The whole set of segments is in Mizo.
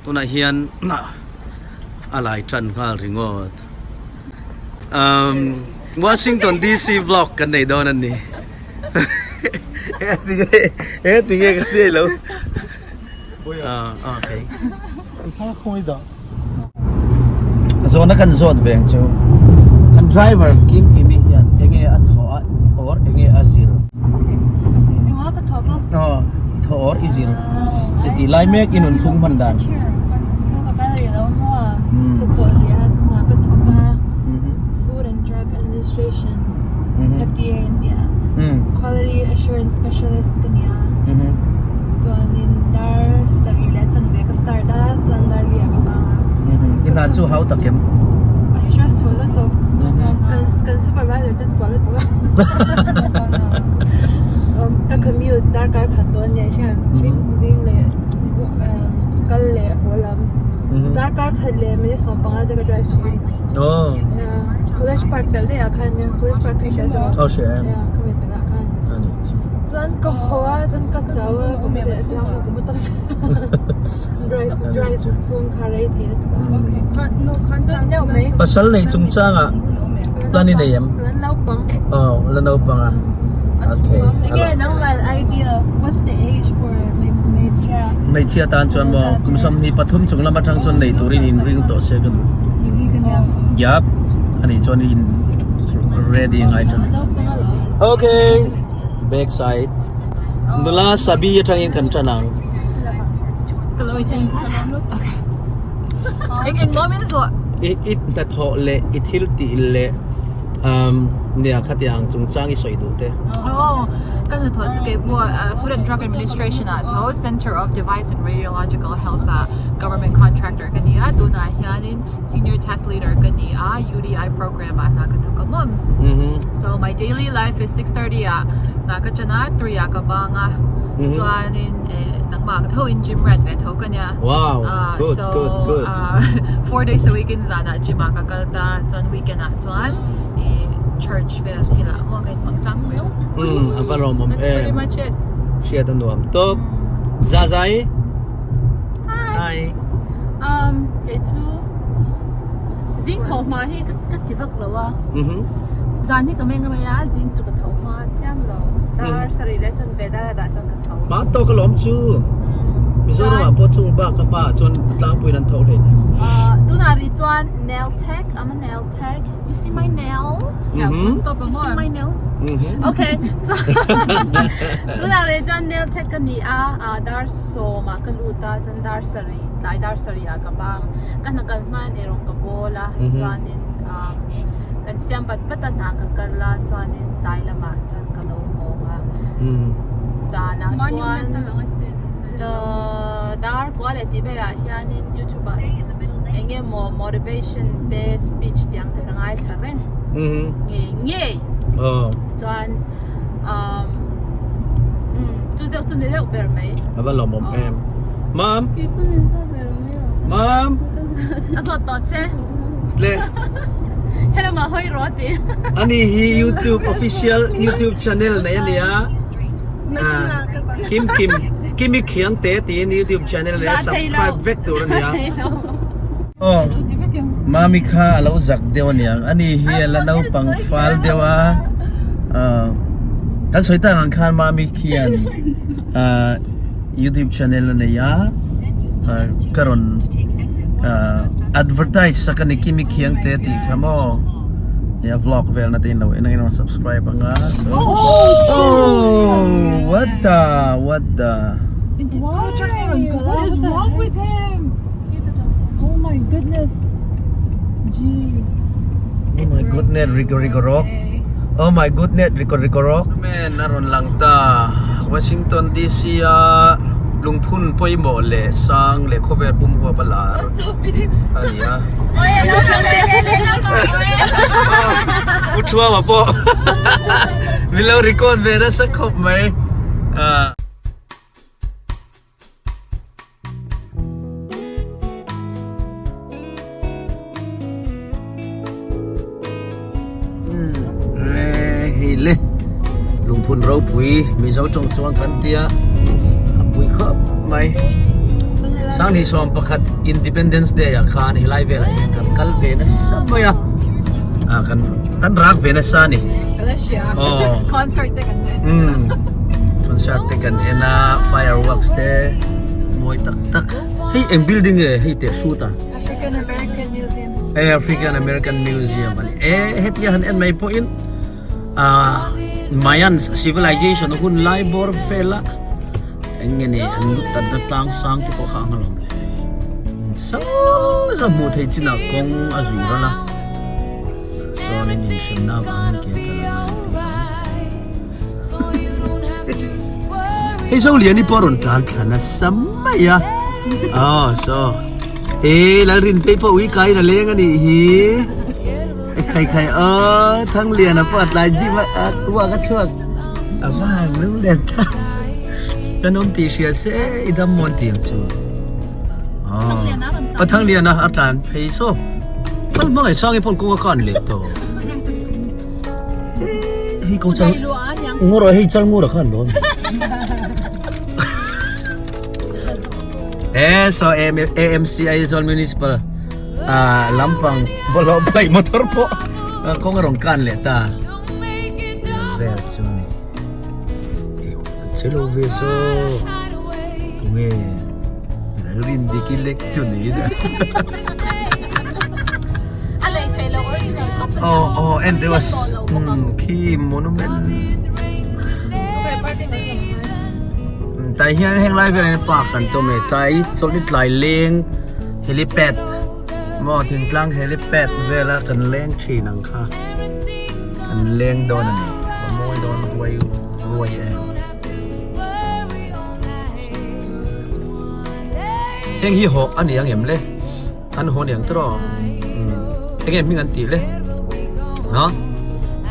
Tunah hian a lai tan nghal ringawt. Um, Washington DC vlog kan nei dawn a ni. He tinge ka nei lo. Ah, okay. Zawhna kan zawt ve ang chu. Kan driver Kim Kimi hian enge a thawh a or enge a zir? Engmaw ka thawh bawk. Aw, i thawh or i zir. Ti ti lai mek i nun phung hman dan. School ka kal rih lo maw? Ka chawlh rih a, hna ka thawk a. Food and Drug Administration, FDA an tih a. Quality Assurance Specialist ka ni a. Chuanin dar sarih leh chanve ka start a, chuan dar li ah ka bang a. I hna chu hau tak em? A stressful lutuk. Kan kan supervisor te sual lutuk a. Ka commute darkar khat dawn nia hian zing zing leh kal leh haw lam. Darkar khat leh minute 15 te ka drive thin. Oh. College Park pelh daih ah khan College Park ka hria tawh. Oh hria em. Yeah, ka mi pelh ah khan. Ani chu. Chuan ka haw a, chuan ka chau a, ka mu leh atang khan ka mu tawp Drive drive chhung kha rei thei lutuk a. Chuan deuh mai. Pasal nei chungchangah plan i nei em? La naupang. Oh, la naupang a. Okay. Enge nangman idea, what's the age for hmeichhia? Hmeichhia tan chuan maw kum 23 chung lam atang chuan nei turin in ring tawh se ka duh. Yup, ani chuan in ready ngai tan. Okay. Back side. Nula Sabi atangin kan tan ang. Okay. Eng eng maw min zawh? I i hnathawh leh i thil tih leh um nia khatiang chungchang i sawi duh te. Oh, ka hnathawh chu kei pawh Food and Drug Administration ah tho Center of Device and Radiological Health ah government contractor ka ni a, tunah hianin senior test leader ka ni a, UDI program ah hna ka thawk a mawm. So my daily life is 6:30 ah hna ka ṭan a, 3 ah ka bang a, chuanin eh nangmah ka tho in gym rat ve tho ka nia. Wow, good, so, good, good. 4 days a week in zanah gym ah ka kal ta, chuan weekend ah chuan eh church vel thil ah maw ka inhmang tlang pui. A va lawmawm That's pretty em. much it. Hriat a nuam tawp. Zazai. Hi. Um, kei chu zing tho hma hi ka ka ti vak lo a. Mhm. Zan hi ka meng mai a, zing chu ka tho hma chiam lo. Dar sarih leh chuan ve dar a dah chuan ka tho. Hma tawk alawm chu. Mizoram ah pawh chung bak a hma ah chuan tlangpuiin an tho hle ni. Uh, tunah rih chuan nail tech, I'm a nail tech. You see my nail? Mhm. You see my nail? Mhm. Okay, so tunah rih chuan nail tech ka ni a, ah dar sawm ah ka lut a, chuan dar sarih, tlai dar sarih ah ka bang. Ka hna kal hma in erawng ka bawl a, chuanin ah kan siam pat pat a hna ka kal a, chuanin tlai lamah chuan ka lo hawng a. Zanah chuan dar kua leh tih berah hianin youtube ah eng emaw motivation te speech tiang te ka ngaithla reng ngei ngei chuan umm chu deuh chu ni deuh ber mai. A va lawmawm em. Mam. Mam. A zawt tawh che. Le. Helama hawi rawh a ti. Ani hi YouTube official YouTube channel nei a nia. Kim Kim Kimi Khiang te tiin YouTube channel nei a subscribe vek tur a nia. Aw Mami kha a lo zak deuh a niang ani hi a la naupang fal deuh a kan sawi tak ang khan Mami khian YouTube channel a nei a ka rawn advertise sak a ni Kimi Khiang te tih kha maw a vlog vel na te in lo en ang in rawn subscribe ang a so oh what the what the What is wrong with him? Oh my goodness. Gee. Oh my goodness, Rico Rico Rock. Oh my goodness, Rico Rico Rock. Men a rawn lang ta. Washington DC a lungphun pawimawh leh sang leh khawvel pum huap a lar a ni a. U Thuama pawh min lo record ve nasa khawp mai. Hei le lungphun ropui Mizo tawng chuan kan tia a pui khawp mai. Sanghnih sawm pakhat Independence Day ah khan helai velah hian kan kal ve nasa mai a ah kan kan rak ve nasa a ni. Aw. Concert te kan en. Umm concert te kan en a fireworks te mawi tak tak. Hei eng building nge hei teh hrut a? African American Museum. Hei African American Museum a ni. E hetia han en mai pawhin ah Mayan civilization hun lai bawr vela eng nge ni an lut tan na tlang sang te pawh kha ang alawm le. Saw za hmuh theih chinah kawng a zui ral a. Sawn in inhremna avangin ke a kal a ngai an ti a. Hei Zoliani pawh a rawn tlan thla nasa mai a. Aw saw he Lalrintei pawh ui kaiin a leng a nih hi. Khai khai aw Thangliana pawh a tlai gym a uak a chhuak. A va han lung let ta. Kan awm tih hria se i dam mawn tih ang chu. Aw Thangliana a tlan phei saw. Kal hmangaih sang i pawn kawng a kan leh tawh. Hei ko chal ngura hei chal ngura khan lo. Eh so AMC Aizawl Municipal ah lampang bawlhhlawh paih motor pawh kawng a rawn kan leh ta. Vel chu ni. Chelo ve so. Tunge Lalrindiki lek chu ni da. Oh oh and there was khi monument tai hian heng lai velah park kan tum e tlai chawlhni tlai leng helipad maw thingtlang helipad vela kan leng thin ang kha kan leng dawn a ni a mawi dawn ruai ruai em heng hi hawh a ni ang em le. An haw niang tawh a enge hming an tih le ha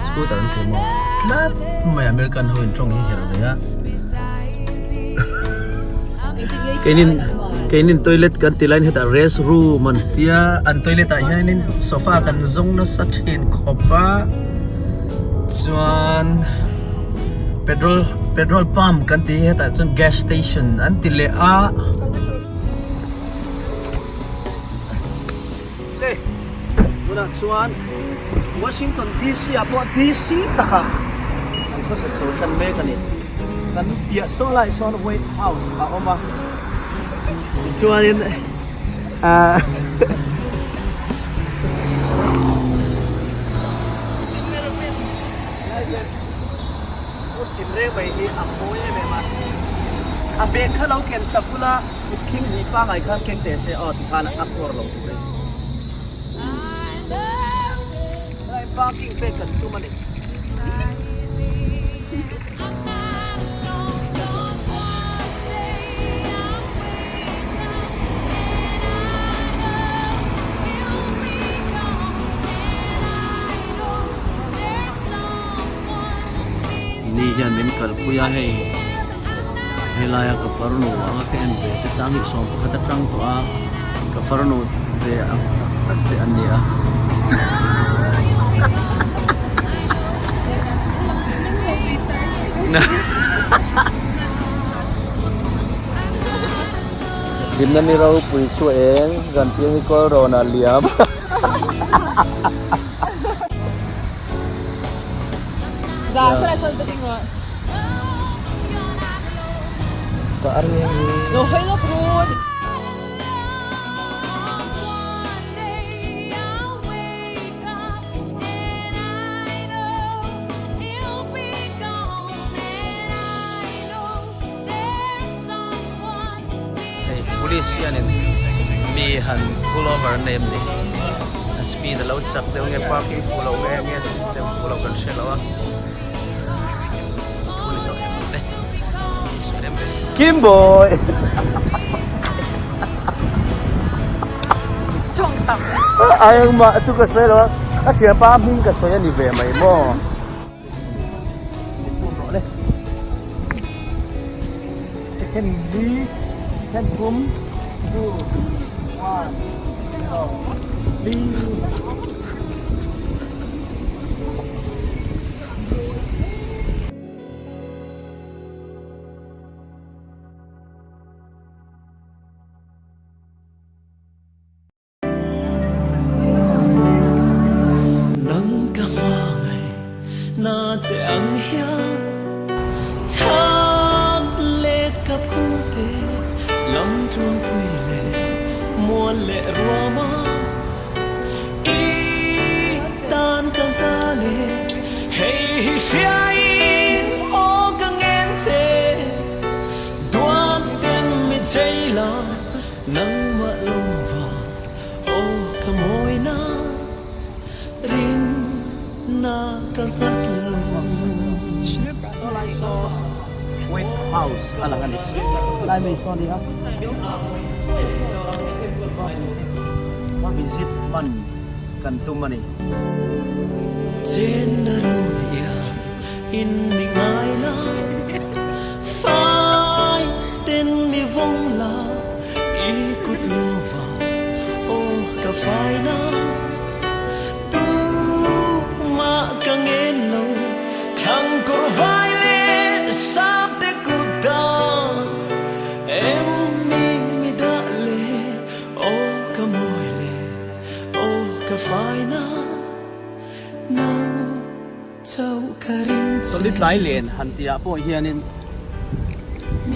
scooter an tih maw tlat mai American ho in tawng hi herh ve a keinin keinin toilet kan ti laiin hetah rest room an tia an toilet ah hianin sofa kan zawng nasa thin khawp a chuan petrol petrol pump kan tih hi hetah chuan gas station an ti leh a. Le tunah chuan Washington DC ah pawh DC takah an khawsa chho tan mek a ni. Kan piah saw lai sawn White House a awm a, tichuanin ahh a bag kha lo ken sak bula. Kut khing zi pangai khan keng teh se aw tikhan a kawr lo tur e. Helai parking pek kan tum a ni. Ni hian min kalpui a hei. Helaia ka farnu anga ka en ve te sang hi 11 atang tawh a, ka farnu ve ang tak tak te an ni a. Hlimna ni ropui chu eng zantir hi kawl rawn a liam. Hei police hianin mi han pull over an nei em ni a speed a lo chak deuh nge parking fuh loh nge nge system fuh loh kan hre lo a thu ni tawh em le Kimboy a engmah chu ka sawi lo a a thianpa hming ka sawi a ni ve mai maw. Second li, second thum, two, one, zero, three. ruama i tan ka za le hei hi hriain aw ka ngen che duat ten mi chei la nangmah lova aw ka mawina rin na ka nghat lo. White House a lang a ni. Lai mai saw a ni a. Visit man kan tum a ni. Chen a ru nia in mi ngai la, fai ten mi vawng la, i kut lo va aw ka fai na. Tumah ka ngen lo, thlang kawr vai leh sap te kut dah, em ni mi dah le, aw ka mawi le, aw ka fai na, nang chauh ka ring che. Chawlh i tlai len han tihah pawh hianin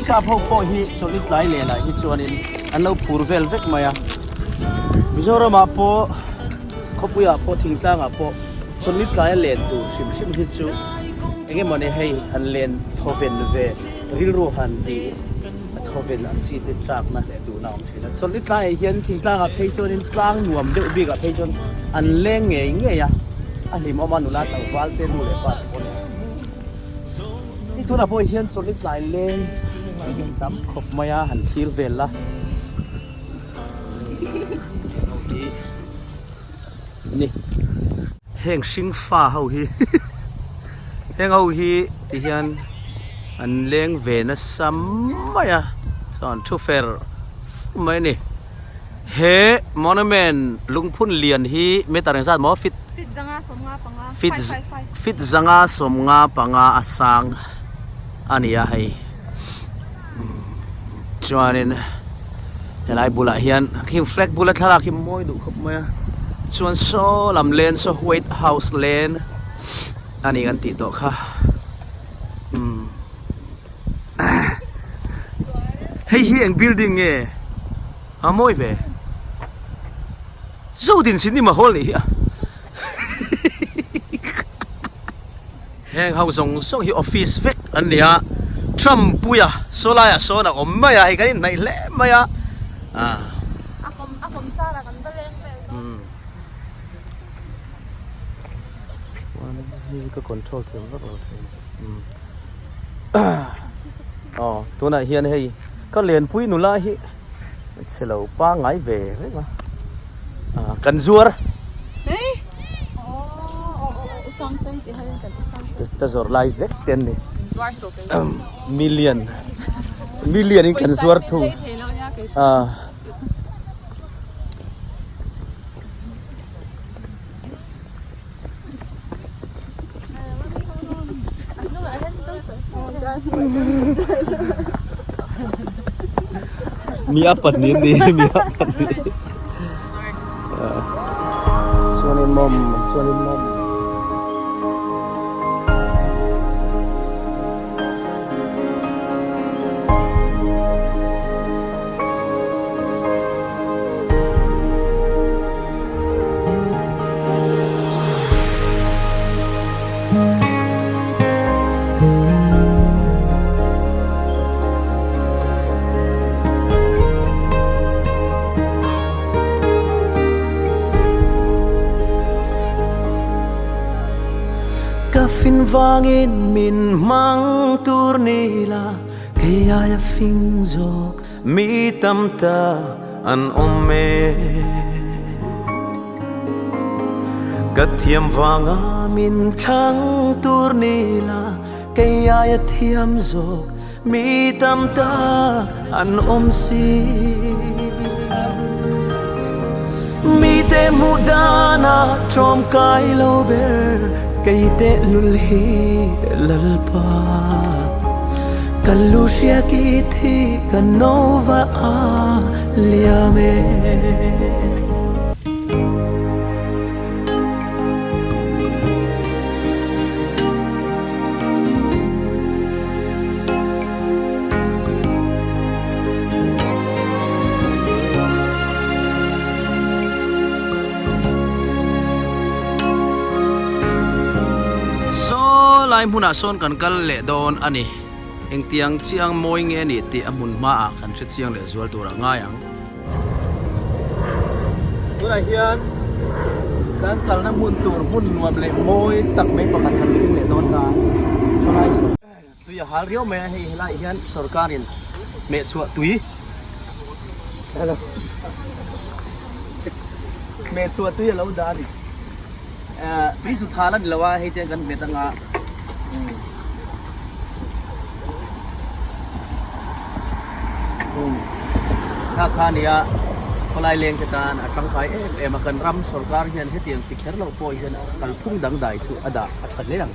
sap ho pawh hi chawlh i tlai lenah hi chuanin an lo phur vel vek mai a, Mizoramah pawh khawpuiah pawh thingtlangah pawh chawlh i tlai a len tur hrim hrim hi chu eng emaw ni hei han len thawven ve rilru han tih a thawven ang chi te chakna leh duhna a awm thin a, chawlh i tlaiah hian thingtlangah phei chuanin tlang nuam deuh bikah phei chuan an leng ngei ngei a, a hlimawm a nula tlangval te nu leh pa te pawh ni. I tunah pawh hian chawlh i tlai leng tam khawp mai a han thlir vel la ni heng hring fa ho hi heng ho hi ti hian an leng ve nasa mai a chuan thu fer fur mai a ni he monument lungphun lian hi meter engzat maw feet Feet feet zanga sawmnga panga a sang a ni a hei chuanin helai bulah hian khing flag bula thlalak hi mawi duh khawp mai a chuan saw lam len saw white house len a ni kan tih tawh kha umm hei hi eng building nge a mawi ve. Zodin cinema hall nih hi a heng ho zawng zawng hi office vek an ni a Trump puia saw laiah sawn a awm mai a hei kan inhnaih hle mai a ah ka control thiam vak lo thin aw tunah hian hei ka lenpui nula hi. Chhe lo pangngai ve reng a ah kan zuar ka zawrh lai vek te an ni million million in kan zuar thung ah. Mi a pahnih an ni mi a pahnih chuanin mawm chuanin mawm. Ka fin vangin min hmang tur ni la kei aia fing zawk Mi tam tak an awm e. Ka thiam vanga min thlang tur ni la, kei aia thiam zawk mi tam tak an awm si. Mite hmuh danah tlawmkai lo ber kei tehlul hi Lalpa. Ka lu hria ki thi ka no va a liam e. Sawlai hmunah sawn kan kal leh dawn a ni. Engtiang chiang mawi nge ni tih a hmun hmaah kan hre chiang leh zual turah ngai ang. Tunah hian kan kalna hmun tur hmun nuam leh mawi tak mai pakhat kan thleng leh dawn ta. Sawlai sawn tui a hal riau mai a, hei helaiah hian sorkarin hmehchhuah tui hello hmehchhuah tui a lo dah a ni. Tui chu thal a ni lo a, hei te kan hmet anga kha kha nia khawlai leng te tan a tangkai em em a, kan ram sorkar hian hetiang ti kher loh pawh hian kalphung dangdai chu a dah a tha hle ang.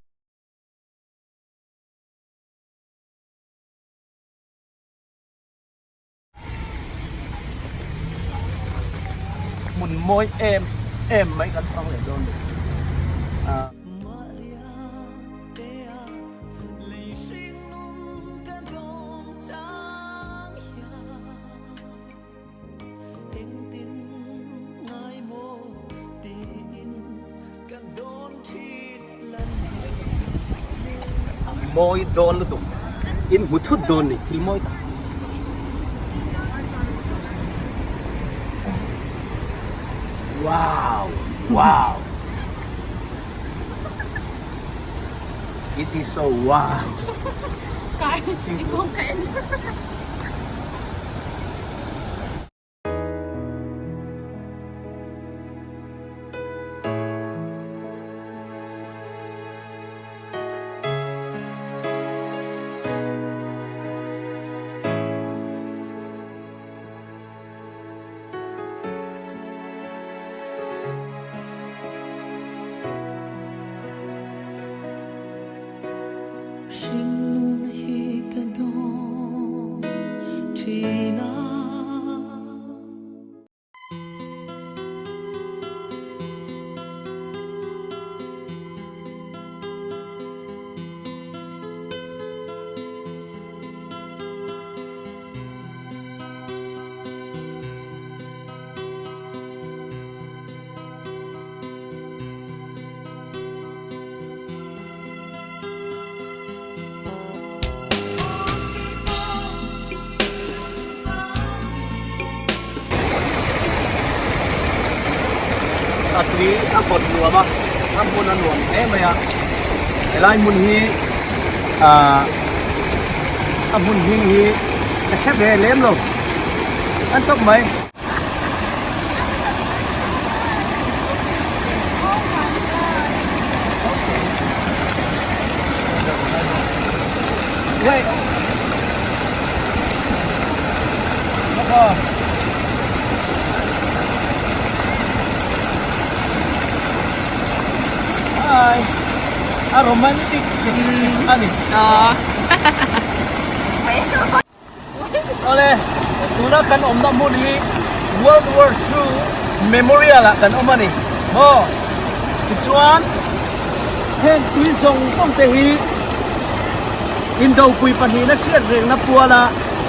Hmun mawi em em mai kan hmang leh dawn ni. Mawi dawn lutuk in hmu thut dawn ni thil mawi tak. Wow! Wow! It is so wow! Kai, ikaw kain. Hringnun hi ka dawn thin a. A tui a vawt nuam a, a hmun a nuam hle mai a, helai hmun hi ahh a hmun hming hi ka hre ve lem lo an tawp mai. Wait. Hi. A romantic a ni. Awle, tuna kan awmna hmun hi World War II Memorial ah kan awm a ni. Maw? Tichuan, heng tui zawng zawng te hi Indopui pahnihna hriat rengna puala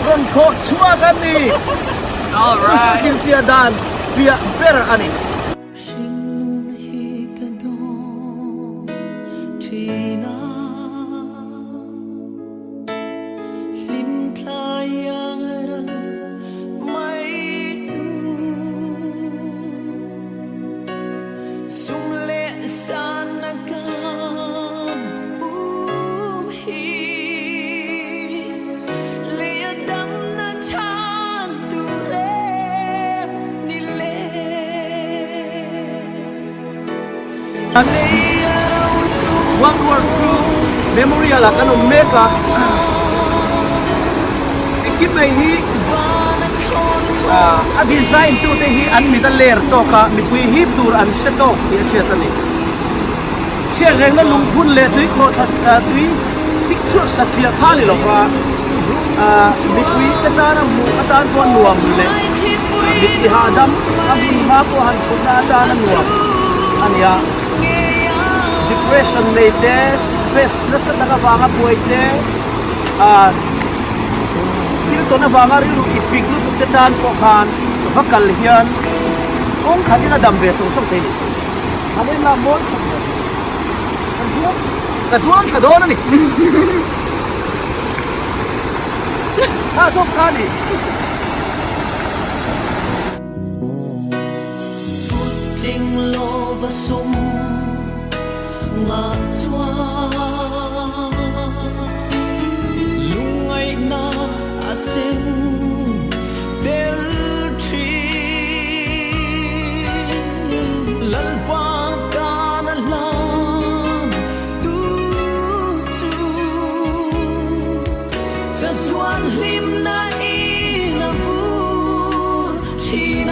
rawn khawh chhuak a ni. Chu chu hrilhfiah dan fiah ber a ni. Hringnun hi ka dawn thin a. Hlim thlai ang ral mai tu. Sum leh san a kan um hi. Lei a dam na chhan tur em ni le. World War II Memorial ah kan awm mek a, engkim mai hi a design tu te hi an mit a ler tawk a, mipui hip tur an hre tawk tih a hriat a ni. Hriat rengna lungphun leh tui khawhthla tui thik chhuak satliah kha a ni lo va, mipui te tana hmuh atan pawh nuam leh mit ti hahdam a hmun hma pawh han thutna atana nuam a ni a. Depression nei te, stress nasa tak avanga buai te, thil tawn avanga rilru ipik lutuk te tan pawh khan va kal hian kawng khatin a dam ve sawng sawng thei a ni. A len lah mawi khawp mai. Kan hmuh. Ka chuang tha dawn a ni. Kha zawk kha ni. Putling lova sum ngah chuan lungngaihna a seng tel thin. Lalpa tan a hlan tu chu chatuan hlimna in a vur thin a.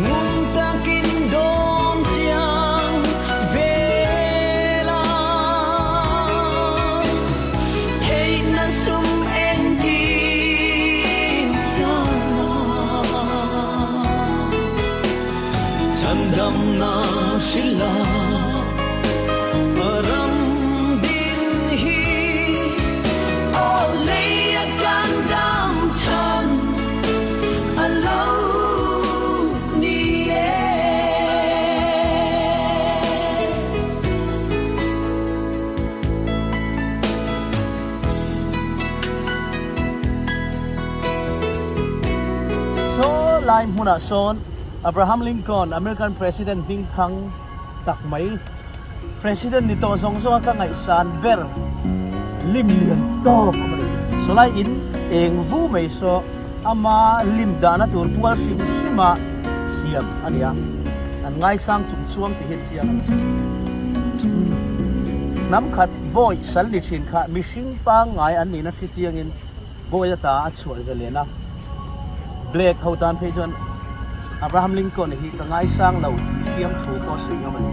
Ngun takin dawn chiang vela theihna sum engkim hlana chhandamna hrila ram din hi aw lei a kan dam chhan a lo ni e. Saw lai hmunah sawn Abraham Lincoln, American President hmingthang tak mai, President ni tawh zawng zawnga ka ngaihsan ber lim lian tawp a ni. Saw lai in eng vu mai saw ama lim dahna tur pual hrim hrima siam a ni a, an ngaisang chung chuang tih hi a chiang a ni. Hnam khat bawi sal ni thin kha mihring pangngai an nihna hre chiangin bawi ata a chhuah zalen a. Black ho tan phei chuan Abraham Lincoln hi ka ngaisang lo tih fiamthu pawh a sawi ngam a ni.